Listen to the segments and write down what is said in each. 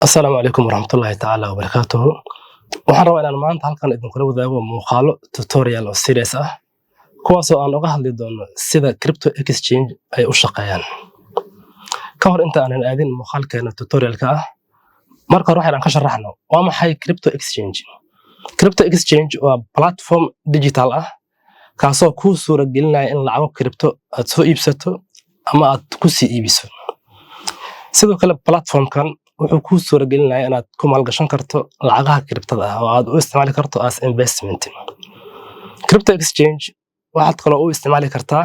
Asalaamu calaykum waraxmatullaahi tacaala wabarakaatuhu. Waxaan rabaa inaan maanta halkan idinkula wadaago muuqaalo tutorial oo series ah, kuwaasoo aan uga hadli doono sida crypto exchange ay u shaqeeyaan. Ka hor inta aanan aadin muuqaalkeena tutorialka ah, marka hore waxaan ka sharaxno waa maxay crypto exchange. Crypto exchange waa platform digital ah, kaasoo kuu suura gelinaya in lacago crypto aad soo iibsato ama aad ku sii iibiso. Sidoo kale, platformkan wuxuu kuu suura gelinaya inaad ku maalgashan karto lacagaha cryptada ah oo aad u isticmaali karto as investment. Crypto exchange waxaad kaloo u isticmaali kartaa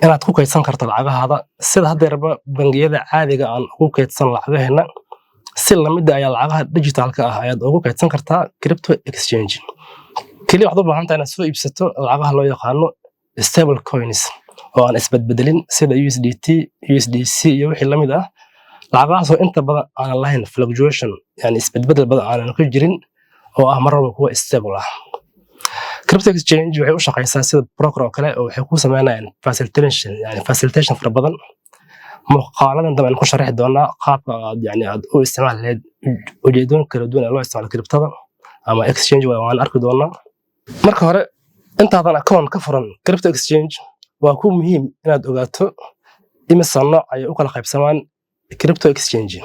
inaad ku kaydsan karto lacagahaada. Sida haddeerba bangiyada caadiga aan ugu kaydsan lacagaheena, si lamida ayaa lacagaha digitalka ah ayaad ugu kaydsan kartaa crypto exchange. Keliya waxaad u baahan tahay inaad soo iibsato lacagaha loo yaqaano stable coins oo aan isbedbedelin, sida USDT, USDC iyo wixii lamid ah, lacagahaasoo inta badan aanan lahayn fluctuation, yani isbedbedel badan aanan ku jirin, oo ah mar walba kuwa stable ah. Crypto exchange waxay u shaqeysaa sida broker oo kale, oo waxay ku sameynayaan facilitation, yani facilitation fara badan. Muuqaaladan dambe aan ku sharaxi doonaa qaabka aad yani aad u isticmaali lahayd, ujeedooyin kala duwan ee loo isticmaalo cryptada ama exchange waan arki doonaa. Marka hore, intaadan account ka furan crypto exchange, waa ku muhiim inaad ogaato imisa nooc ayay u kala qaybsamaan crypto exchange.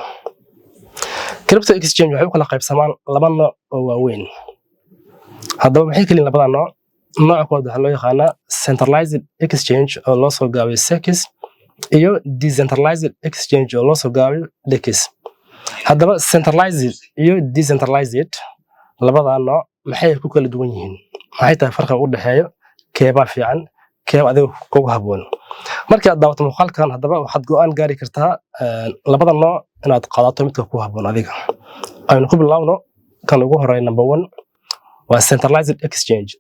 Crypto exchange waxay u kala qaybsamaan laba nooc oo waaweyn. Haddaba, maxay kaliin labada nooc? Nooca koowaad waxaa loo yaqaanaa centralized exchange, oo loo soo gaabiyo CEX, iyo decentralized exchange, oo loo soo gaabiyo DEX. Haddaba, centralized iyo decentralized labada nooc maxay ku kala duwan yihiin? Maxay tahay farqiga u dhexeeyo? Keebaa fiican? Keeba adiga kugu habboon? Markii aad daawato muuqaalkan, haddaba waxaad go'aan gaari kartaa labada nooc inaad qaadato midka ku habboon adiga. Aynu ku bilaawno kan ugu horeeya. Number one waa centralized exchange.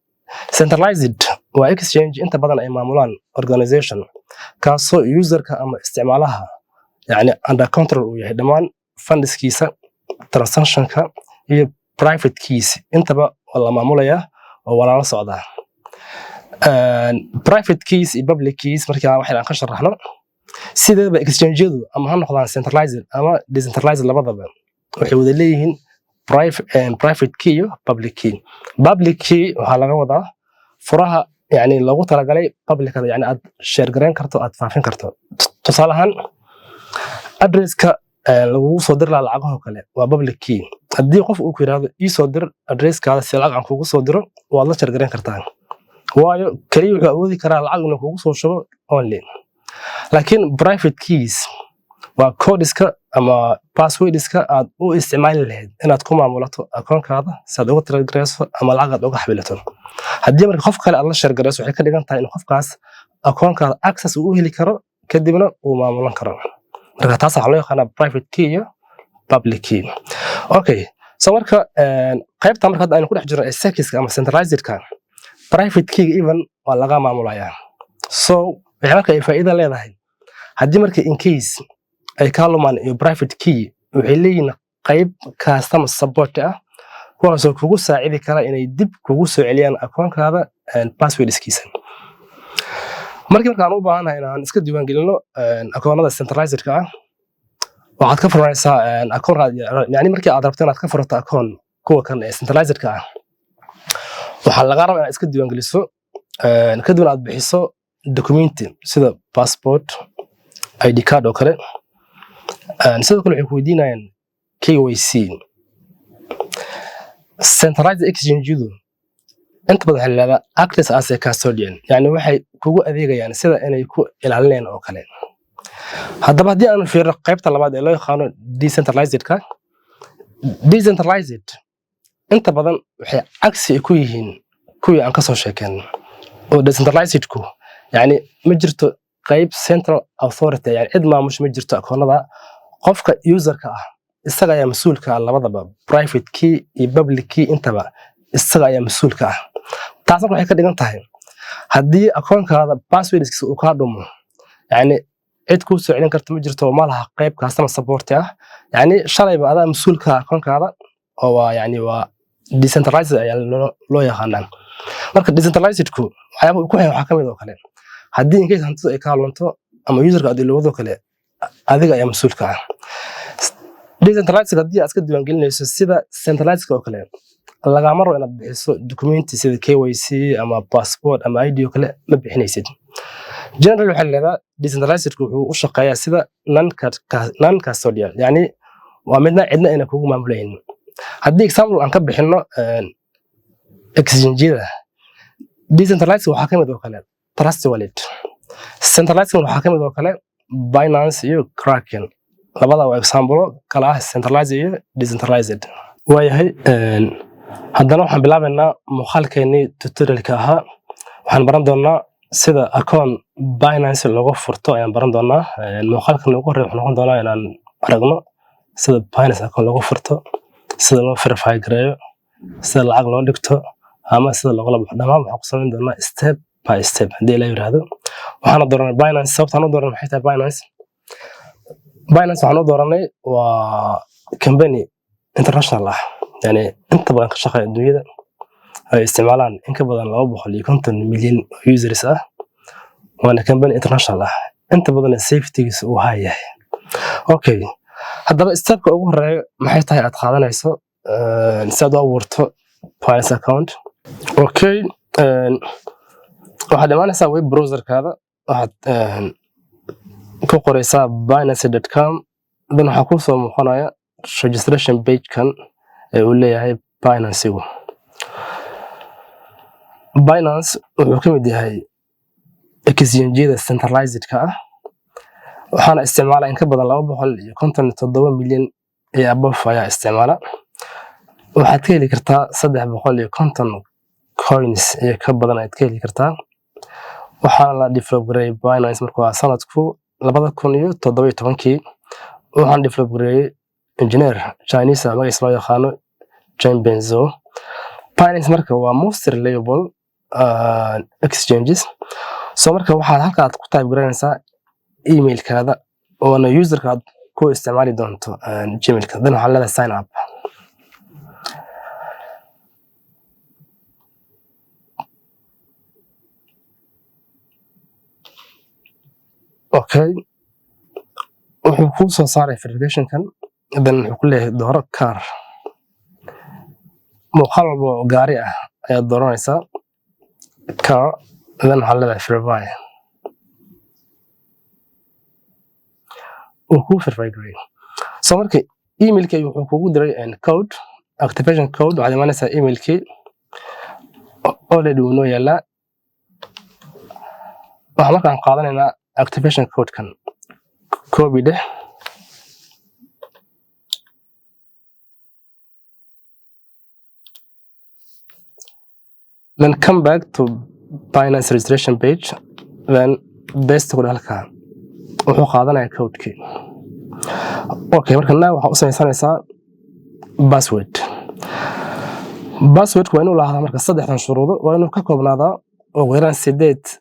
Centralized waa exchange inta badan ay maamulaan organization, kaasoo userka ama isticmaalaha yani under control uu yahay dhammaan fundskiisa, transactionka iyo private keys intaba waa la maamulayaa oo waa lala socdaa. Private keys iyo public keys markaa waxaan aan ka sharaxno, sideedaba exchange-yadu ama ha noqdaan centralized ama decentralized, labadaba waxay wada leeyihiin private key iyo public key. Public key waxaa laga wadaa furaha yani loogu talagalay publicada, yani aad share garayn karto, aad faafin karto. Tusaale ahaan, addresska lagugu soo diri lahaa lacagahoo kale waa public key. Haddii qof uu ku yidhaahdo "Ii soo dir addresskaada si lacag aan kugu soo diro," waad la share garayn kartaa, waayo keliya wuxuu awoodi karaa lacag inuu kugu soo shubo only. Laakiin private keys waa codeska ama passwordska aad u isticmaali lahayd inaad ku maamulato akoonkaada, si aad uga trade garayso ama lacag aad uga xawilato. Haddii marka qof kale aad la share garayso, waxay ka dhigan tahay in qofkaas akoonkaada access uu u heli karo, kadibna uu maamulan karo. Marka taas waxaa loo yaqaanaa private key iyo public key. Okay, so marka qaybta marka hadda aynu ku dhex jirno ee CEX-ka ama centralizedka, private keyga even waa laga maamulayaa. So waxay marka ay faa'iido leedahay, haddii marka in case ay kaa lumaan iyo private key, waxay leeyihiin qayb customer support ah, kuwaasoo kugu saacidi kara inay dib kugu soo celiyaan akoonkaada passwordskiisa. Markii markaan u baahanahay inaan iska diiwaangelino akoonada centralizedka ah, waxaad ka furanaysaa akoon, yani markii aad rabto inaad ka furato akoon kuwa kan ee centralizedka ah, waxaa lagaa rabaa inaad iska diiwaangeliso, kadibna aad bixiso documenti sida passport, ID card oo kale. Sidoo kale waxay ku weydiinayaan KYC. Centralized exchange-yadu inta badan waxaa la yidhahdaa acts as a custodian, yani waxay kugu adeegayaan sida inay ku ilaalinayaan oo kale. Haddaba, haddii aanu fiirno qaybta labaad ee loo yaqaano decentralized-ka, decentralized inta badan waxay cagsi ku yihiin kuwii aan kasoo sheekeen, oo decentralized-ku yani ma jirto qayb central authority, yani cid maamusho ma jirto akoonada. Qofka userka ah isaga ayaa mas-uulka ah labadaba, private key iyo public key intaba isaga ayaa mas-uulka ah. Taas marka waxay ka dhigan tahay, haddii akoonkaada passwordkiisa uu kaa dhumo, yani cid kuu soo celin karta ma jirto, ma laha qayb customer support ah. Yani shalayba adaa mas-uulka ah akoonkaada, oo waa yani waa decentralized ayaa loo yaqaanaa. Marka decentralizedku waxyaaba uu ku xeeyan waxaa ka mid oo kale, haddii in case hantidu ay kaa lunto ama userka aad ilowdo kale, adiga ayaa mas-uulka ah. Decentralized haddii aad iska diiwaangelinayso, sida centralized oo kale lagama rabo inaad bixiso documenti sida KYC ama passport ama ID oo kale ma bixinaysid. General waxaa la yidhahdaa decentralized wuxuu u shaqeeyaa sida non custodial, yani waa midna cidna ayna kugu maamulaynin. Haddii example aan ka bixino exchange-yada decentralized, waxaa ka mid oo kale Trust Wallet. Centralized waxaa ka mid oo kale Binance iyo Kraken. Labada waa example kala ah centralized iyo decentralized. Waayahay, haddana waxaan bilaabaynaa muuqaalkeenii tutorialka ahaa. Waxaan baran doonaa sida account Binance looga furto ayaan baran doonaa. Muuqaalkan ugu horreeya wuxuu noqon doonaa inaan aragno sida Binance account looga furto, sida loo verify gareeyo, sida lacag loo dhigto ama sida loogala baxo. Dhammaan waxaan ku samayn doonaa step by step haddii la yiraahdo. Waxaana dooranay Binance. Sababtaan u dooranay maxay tahay Binance? Binance waxaan u dooranay waa company international ah, yani inta badan ka shaqeeya adduunyada, ay isticmaalaan in ka badan 250 milyan oo users ah. Waana company international ah, inta badan safetygiisa uu high yahay. Okay, haddaba stepka ugu horeeya maxay tahay aad qaadanayso si aad u abuurto Binance account? Okay, waxaad imaanaysaa web browserkaada, waxaad ku qoraysaa binance.com. Then waxaa kuu soo muuqanaya registration page-kan ee uu leeyahay Binance-igu. Binance wuxuu ka mid yahay exchange-yada centralized-ka ah, waxaana isticmaala in ka badan 257 milyan iyo above ayaa isticmaala. Waxaad ka heli kartaa 350 coins iyo ka badan ayaad ka heli kartaa. Waxaana la develop gareeyay Binance markuu ahaa sanadku 2017-kii. Waxaana develop gareeyay engineer Chinese ah, magaciisa loo yaqaano Changpeng Zhao. Binance marka waa most reliable exchanges. So marka waxaad halka aad ku type garanaysaa emailkaada oona userka aad ku isticmaali doonto Gmailka. Then waxaad leedahay sign up. Okay, wuxuu kuu soo saaray verificationkan. Then wuxuu ku leeyahay dooro car, muuqaal walba oo gaari ah ayaad dooranaysaa, car. Then waxaad leedahay verify. Uu kuu verify gareeyay. So marka emailkii wuxuu kugu diray code, activation code. Waxaad imaanaysaa emailkii, already wuu noo yaalaa. Waxaan markaan qaadanaynaa activation codekan, copy dheh. Then come back to Binance registration page, then paste ku dheh halkaa. Wuxuu qaadanayaa codekii. Okay, marka now waxaa u samaysanaysaa password. Passwordku waa inuu lahaadaa marka saddexdan shuruudo. Waa inuu ka koobnaadaa ugu yaraan 8,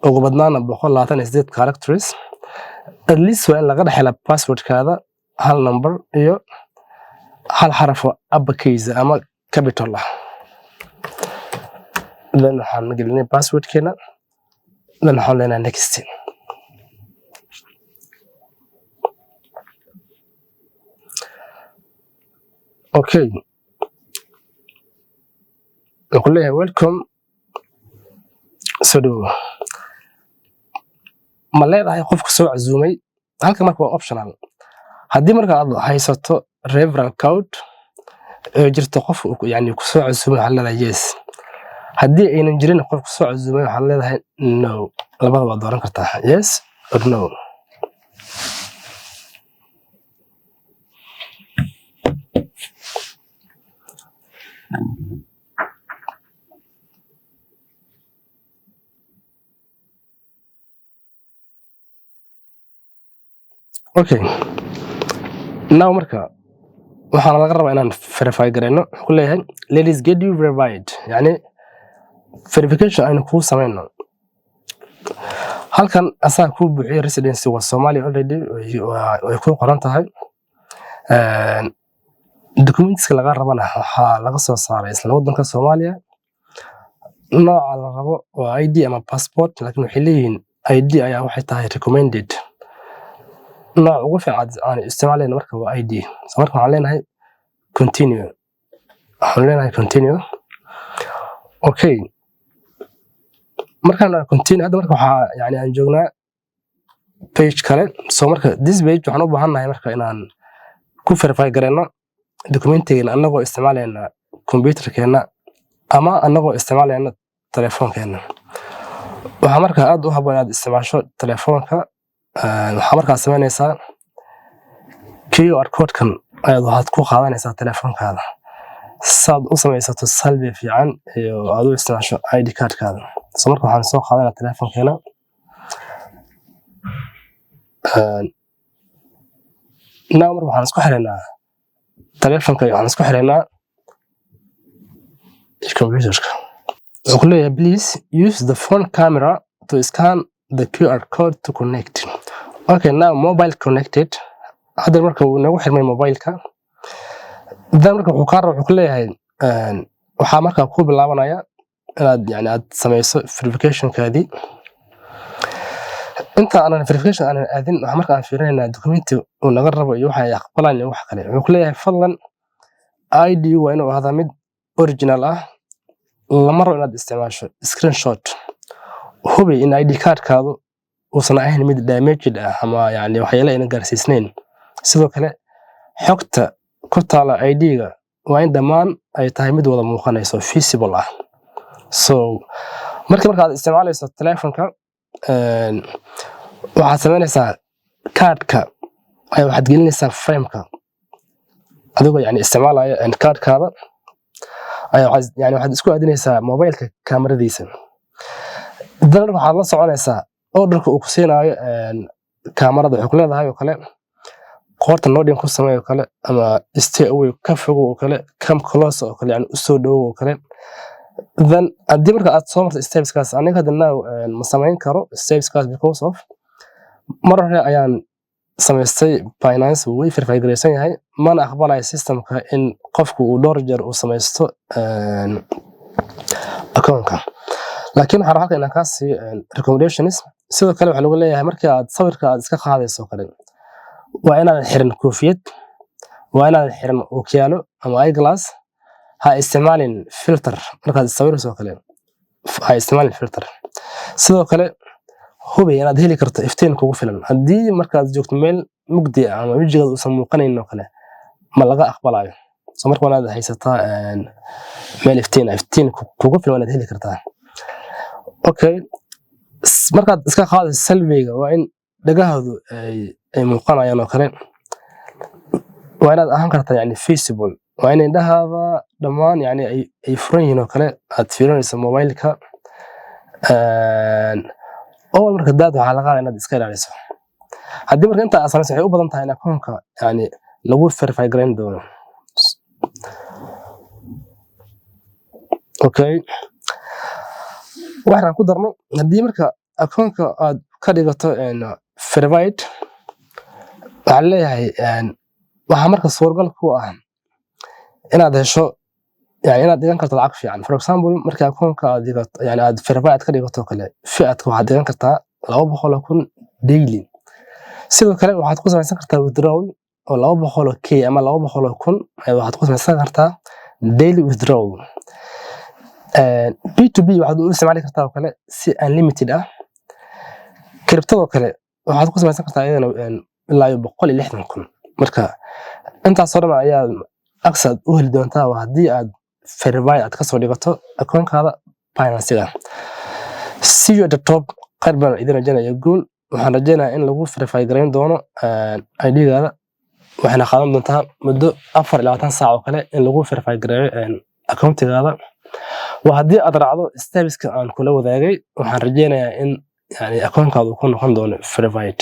ugu badnaana 128 characters. At least waa in laga dhex helaa passwordkaada hal number iyo hal xaraf oo uppercase ama capital ah. Then waxaan gelinay passwordkeena, then waxaan leenahay next. Okay, wuxuu leeyahay welcome, soo dhawow. Ma leedahay qofka soo casuumay? Halka marka waa optional. Haddii marka aad haysato referral code ee jirto qof yani ku soo casuumay, waxaad leedahay yes. Haddii aynan jirin qof ku soo casuumay, waxaad leedahay no. Labada waad dooran kartaa, yes or no. Okay, now marka waxaana laga rabaa inaan verify garayno. Wuxuu ku leeyahay "Let's get you verified", yani verification aynu kuu samayno. Halkan asaa kuu buuxiyey, residency waa Somalia, already way ku qoran tahay. Documentska laga rabana waxaa laga soo saaray isla wadanka Soomaaliya. Nooca la rabo waa ID ama passport, laakiin waxay leeyihiin ID ayaa waxay tahay recommended. Nooc ugu fiican aan isticmaalayna marka waa ID. So marka waxaan leenahay continue, waxaan leenahay continue. Okay, markaan continue hadda, marka waxaa yani aan joognaa page kale. So marka this page waxaan u baahannahay marka inaan ku verify gareyno documentigeena annagoo isticmaalayna computerkeena ama annagoo isticmaalayna telefoonkeena. Waxaa marka aad u habboon inaad isticmaasho telefoonka. Waxaa markaa samaynaysaa QR codekan ayaad waxaad ku qaadanaysaa telefoonkaada saad u samaysato selfie fiican iyo aad u isticmaasho ID cardkaada. So marka waxaan soo qaadanaa telefoonkeena. Now marka waxaan isku xiraynaa telefoonka iyo waxaan isku xiraynaa computerka. Wuxuu ku leeyahay, "Please use the phone camera to scan the QR code to connect." Okay, now mobile connected. Hadda marka uu nagu xirmay mobileka. Then marka wuxuu kaa raba, wuxuu ku leeyahay, waxaa markaa ku bilaabanaya inaad yani aad samayso verificationkaadii. Inta aanan verification aanan aadin, waxaa marka aan fiirinaynaa documenti uu naga rabo iyo waxa ay aqbalaan iyo wax kale. Wuxuu ku leeyahay, fadlan ID waa inuu ahaadaa mid original ah, lama rabo inaad isticmaasho screenshot, hubi in ID cardkaadu uusan ahayn mid damaged ah ama yani waxyaalo ayna gaarsiisnayn. Sidoo kale xogta ku taala ID-ga waa in dhammaan ay tahay mid wada muuqanayso, visible ah. So marka markaad isticmaalayso telefonka, waxaad samaynaysaa kaadhka ayaa waxaad gelinaysaa frameka adigoo yani isticmaalaya kaadhkaada ayaa waxaad yani waxaad isku aadinaysaa mobileka kaamaradiisa. Dan waxaad la soconaysaa orderka uu ku siinaayo kaamarada. Wuxuu ku leedahay oo kale qoorta nodding ku samee oo kale, ama stay away, ka fogow oo kale, come close oo kale, yani usoo dhowow oo kale. Then haddii marka aad soo marto stepskaas, aniga hadda now ma samayn karo stepskaas because of mar hore ayaan samaystay Binance, wuu verify garaysan yahay, mana aqbalayo systemka in qofku uu dhowr jeer uu samaysto accountka. Laakiin waxaan rabaa halkan inaan kaa siiyo recommendations. Sidoo kale waxaa lagu leeyahay, markii aad sawirka aad iska qaadayso oo kale, waa inaadan xiran koofiyad, waa inaadan xiran ookiyaalo ama eyeglass, ha isticmaalin filter markaad sawirayso oo kale, ha isticmaalin filter. Sidoo kale hubi inaad heli karto iftiin kugu filan. Haddii markaad joogto meel mugdi ah ama wejigaada uusan muuqanayn oo kale, ma laga aqbalayo. So marka waa inaad haysataa meel iftiin ah, iftiin kugu filan waa inaad heli kartaa. Okay, markaad iska qaadayso selfiega, waa in dhagahoodu ay muuqanayaan oo kale, waa inaad ahaan kartaa yani visible, waa in indhahaada dhammaan yani ay furan yihiin oo kale, aad fiirinayso mobileka oo marka daad waxaa laga qaada inaad iska ilaaliso. Haddii marka inta aad samayso, waxay u badan tahay in akoonka yani lagu verify garayn doono. Okay, waxaan ku darno, haddii marka akoonka aad ka dhigato verified, waxaa leeyahay waxaa marka suuragal ku ah inaad hesho, yani inaad dhigan karto lacag fiican. For example, marka akoonka aad dhigato, yani aad verified ka dhigato oo kale, fiatka waxaad dhigan kartaa 200,000 daily. Sidoo kale waxaad ku samaysan kartaa withdrawal oo 200 k ama 200,000 ayaa waxaad ku samaysan kartaa daily withdrawal. P2P waxaad u isticmaali kartaa oo kale si unlimited ah. Cryptadoo kale waxaad ku samaysan kartaa iyadana ilaa iyo 160,000. Marka intaasoo dhan ayaa access aad u heli doontaa waa haddii aad verify aad kasoo dhigato akoonkaada Binance-ga. See you at the top. Khayr baan idin rajaynaya, guul. Waxaan rajaynayaa in lagu verify garayn doono ID-gaada, waxayna qaadan doontaa muddo 24 saac oo kale in lagu verify gareeyo accountigaada. Waa haddii aad raacdo stepska aan kula wadaagay, waxaan rajaynayaa in yani akoonkaada uu ku noqon doono verified.